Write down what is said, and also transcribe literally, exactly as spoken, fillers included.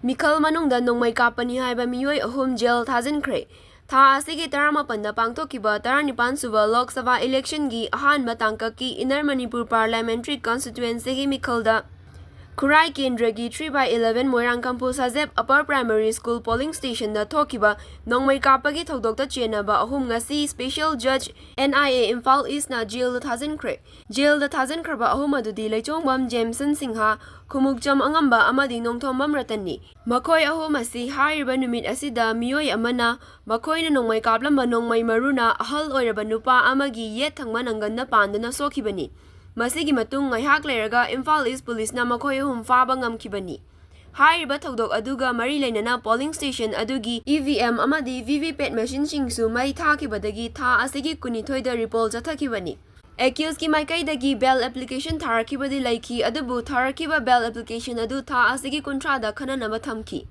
ꯃꯤꯈꯜ ꯃꯅꯨꯡꯗ ꯅꯣꯡꯃꯩ ꯀꯥꯞꯄꯅꯤ ꯍꯥꯏꯕ ꯃꯤꯑꯣꯏ ꯑꯍꯨꯝ ꯖꯦꯜ ꯊꯥꯖꯤꯟꯈ꯭ꯔꯦ꯫ ꯊꯥ ꯑꯁꯤꯒꯤ ꯇꯔꯥꯃꯥꯄꯟꯗ ꯄꯥꯡꯊꯣꯛꯈꯤꯕ ꯇꯔꯥꯅꯤꯄꯥꯟ ꯁꯨꯕ ꯂꯣꯛ ꯁꯚꯥ ꯏꯂꯦꯛꯁꯟꯒꯤ ꯑꯍꯥꯟꯕ ꯇꯥꯡꯀꯛꯀꯤ ꯏꯟꯅꯔ ꯃꯅꯤꯄꯨꯔ ꯄꯥꯔꯂꯤꯌꯥꯃꯦꯟꯇ꯭ꯔꯤ ꯀꯟꯁꯇꯤꯇ꯭ꯋꯦꯟꯁꯤꯒꯤ ꯃꯤꯈꯜꯗ ꯈꯨꯔꯥꯏ ꯀꯦꯟꯗ꯭ꯔꯒꯤ three by eleven ꯃꯣꯏꯔꯥꯡꯀꯝꯄꯨ ꯁꯥꯖꯦꯞ ꯑꯄꯔ ꯄ꯭ꯔꯥꯏꯃꯔꯤ ꯁ꯭ꯀꯨꯜ ꯄꯣꯂꯤꯡ ꯁ꯭ꯇꯦꯁꯟꯗ ꯊꯣꯛꯈꯤꯕ ꯅꯣꯡꯃꯩ ꯀꯥꯞꯄꯒꯤ ꯊꯧꯗꯣꯛꯇ ꯆꯦꯟꯅꯕ ꯑꯍꯨꯝ ꯉꯁꯤ ꯁ꯭ꯄꯦꯁꯦꯜ ꯖꯖ, ꯑꯦꯟ ꯑꯥꯏ ꯑꯦ, ꯏꯝꯐꯥꯜ ꯏꯁꯅ ꯖꯦꯜꯗ ꯊꯥꯖꯤꯟꯈ꯭ꯔꯦ꯫ ꯖꯦꯜꯗ ꯊꯥꯖꯤꯟꯈ꯭ꯔꯕ ꯑꯍꯨꯝ ꯑꯗꯨꯗꯤ ꯂꯩꯆꯣꯡꯕꯝ ꯖꯦꯝꯁꯟ ꯁꯤꯡꯍ, ꯈꯨꯃꯨꯛꯆꯝ ꯑꯉꯝꯕ ꯑꯃꯗꯤ ꯅꯣꯡꯊꯣꯝꯕꯝ ꯔꯇꯟꯅꯤ꯫ ꯃꯈꯣꯏ ꯑꯍꯨꯝ ꯑꯁꯤ ꯍꯥꯏꯔꯤꯕ ꯅꯨꯃꯤꯠ ꯑꯁꯤꯗ ꯃꯤꯑꯣꯏ ꯑꯃꯅ ꯃꯈꯣꯏꯅ ꯅꯣꯡꯃꯩ ꯀꯥꯞꯂꯝꯕ ꯅꯣꯡꯃꯩ ꯃꯔꯨꯅ ꯑꯍꯜ ꯑꯣꯏꯔꯕ ꯅꯨꯄꯥ ꯑꯃꯒꯤ ꯌꯦꯠ ꯊꯪꯕ ꯅꯪꯒꯟꯗ ꯄꯥꯟꯗꯨꯅ ꯁꯣꯛꯈꯤꯕꯅꯤ꯫ ꯃꯁꯤꯒꯤ ꯃꯇꯨꯡ ꯉꯥꯏꯍꯥꯛ ꯂꯩꯔꯒ ꯏꯝꯐꯥꯜ ꯏꯁ ꯄꯨꯂꯤꯁꯅ ꯃꯈꯣꯏ ꯑꯍꯨꯝ ꯐꯥꯕ ꯉꯝꯈꯤꯕꯅꯤ꯫ ꯍꯥꯏꯔꯤꯕ ꯊꯧꯗꯣꯛ ꯑꯗꯨꯒ ꯃꯔꯤ ꯂꯩꯅꯅ ꯄꯣꯂꯤꯡ ꯁ꯭ꯇꯦꯁꯟ ꯑꯗꯨꯒꯤ ꯏ ꯚꯤ ꯑꯦꯝ ꯑꯃꯗꯤ ꯚꯤ ꯚꯤ ꯄꯦꯠ ꯃꯦꯁꯤꯟꯁꯤꯡꯁꯨ ꯃꯩ ꯊꯥꯈꯤꯕꯗꯒꯤ ꯊꯥ ꯑꯁꯤꯒꯤ ꯀꯨꯟꯅꯤꯊꯣꯏꯗ ꯔꯤꯄꯣꯜ ꯆꯠꯊꯈꯤꯕꯅꯤ꯫ ꯑꯦꯀ꯭ꯌꯨꯁꯀꯤ ꯃꯥꯏꯀꯩꯗꯒꯤ ꯕꯦꯜ ꯑꯦꯄ꯭ꯂꯤꯀꯦꯁꯟ ꯊꯥꯔꯛꯈꯤꯕꯗꯤ ꯂꯩꯈꯤ, ꯑꯗꯨꯕꯨ ꯊꯥꯔꯛꯈꯤꯕ ꯕꯦꯜ ꯑꯦꯄ꯭ꯂꯤꯀꯦꯁꯟ ꯑꯗꯨ ꯊꯥ ꯑꯁꯤꯒꯤ ꯀꯨꯟꯊ꯭ꯔꯥꯗ ꯈꯟꯅꯅꯕ ꯊꯝꯈꯤ꯫